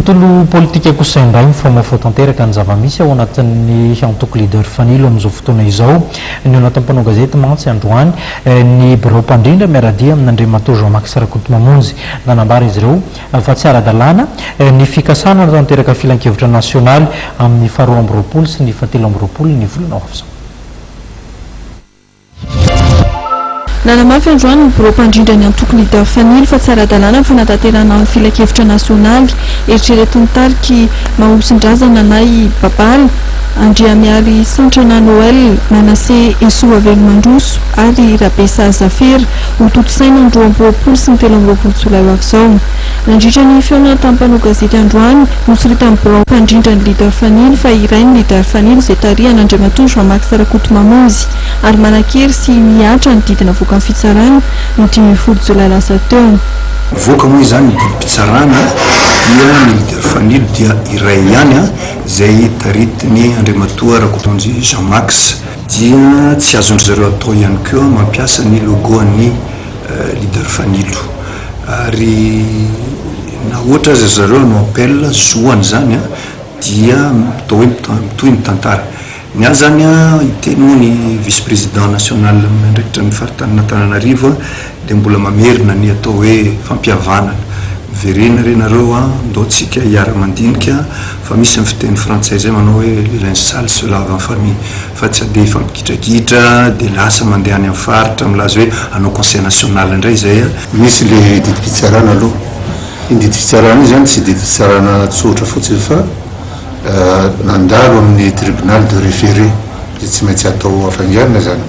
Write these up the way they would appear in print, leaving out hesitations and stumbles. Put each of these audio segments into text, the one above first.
Tontolo politika kosa indray mifamofoa tanteraka ny zava-misy ao anatin'ny antoko Leader Fanilo amin'izao fotoana izao. Ny ao anatin'ny mpanao gazety mantsy androany ny birao mpandrindra miara-dia amin'Andriamatoa Jean Max Rakotomamonjy. Nanambara izy ireo fa tsy ara-dalàna ny fikasana hanatanteraka filankevitra nasionaly amin'ny faharoa amby roapolo sy ny fahatelo amby roapolo ny volana ho avy izao. Nanamafy androany ny birao mpandrindra ny antoko Leader Fanilo fa tsy ara-dalàna ny fanatanterahana ny filankevitra nasionaly eritreretin'ny tariky Mahosindrazana na i Babala, Andriamiary Santrana Noël, Manase Esoa Velomandroso ary Rabesa Zafera ho tontosaina ny 22 sy ny 23 jolay ho avy izao. Nandritra ny fihaonana tamin'ny mpanao gazety androany, nosoritan'ny birao mpandrindra ny Leader Fanilo fa iray ny Leader Fanilo izay tarihan'Andriamatoa Jean Max Rakotomamonjy ary manan-kery sy mihatra ny didy navoakan'ny fitsarana ny 15 jolay lasa teo. Voaka moa izany ny didim-pitsarana dia ny Leader Fanilo dia iray ihany izay taritiny Andriamatoa Rakotomamonjy Jean Max. Dia tsy azon-dry zareo atao ihany koa mampiasa ny logo an'ny Leader Fanilo. Ary na ohatra aza zareo hanao appel zoany izany dia atao hoe mitohy ny tantara. Ny ahy zany hiteny moa ny vice président national miandraikitra ny faritanin'Antananarivo dia mbola mamerina ny atao hoe fampihavanana. Miverena re nareo ndao tsika hiara-mandinika fa misy ny fiteny frantsay zay manao hoe le linge sale se lave en famille fa tsy andeha hifampigidragidra dia lasa mandeha any amin'ny faritra milaza hoe hanao conseil national indray izay. Misy le didim-pitsarana aloha. Iny didim-pitsarana iny zany tsy didim-pitsarana tsotra fotsiny fa nandalo amin'ny tribunal de référé izay tsy maintsy atao hafainganana zany.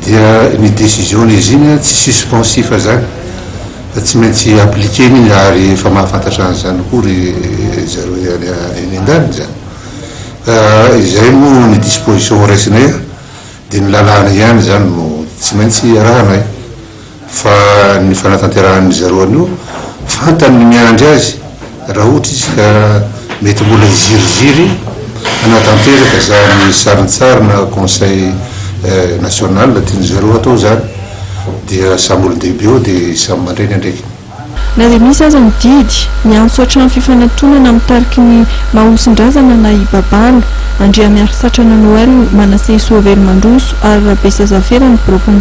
Dia ny décision izy iny tsy suspensif zany fa tsy maintsy appliquer-ny iny ary efa mahafantatra an'izany koa ry zareo eny an-daniny zany. Izay moa ny disposition raisinay dia ny lalàna ihany zany no tsy maintsy arahanay fa ny fanatanterahan'ny zareo an'io fantany ny miandry azy raha ohatra izy ka mety mbola hiziriziry hanatanteraka zany sarintsarina conseil national tiany zareo atao zany dia samy olon-dehibe eo dia samy mandray ny andraikiny. Na dia misy aza ny didy, miantso hatramin'ny fifanatonana amin'ny tariky ny Mahosindrazana na i Babala, Andriamiary Satrana Noël, Manase Soavelomandroso ary Rabesa Zafera ny birao mpandrindra.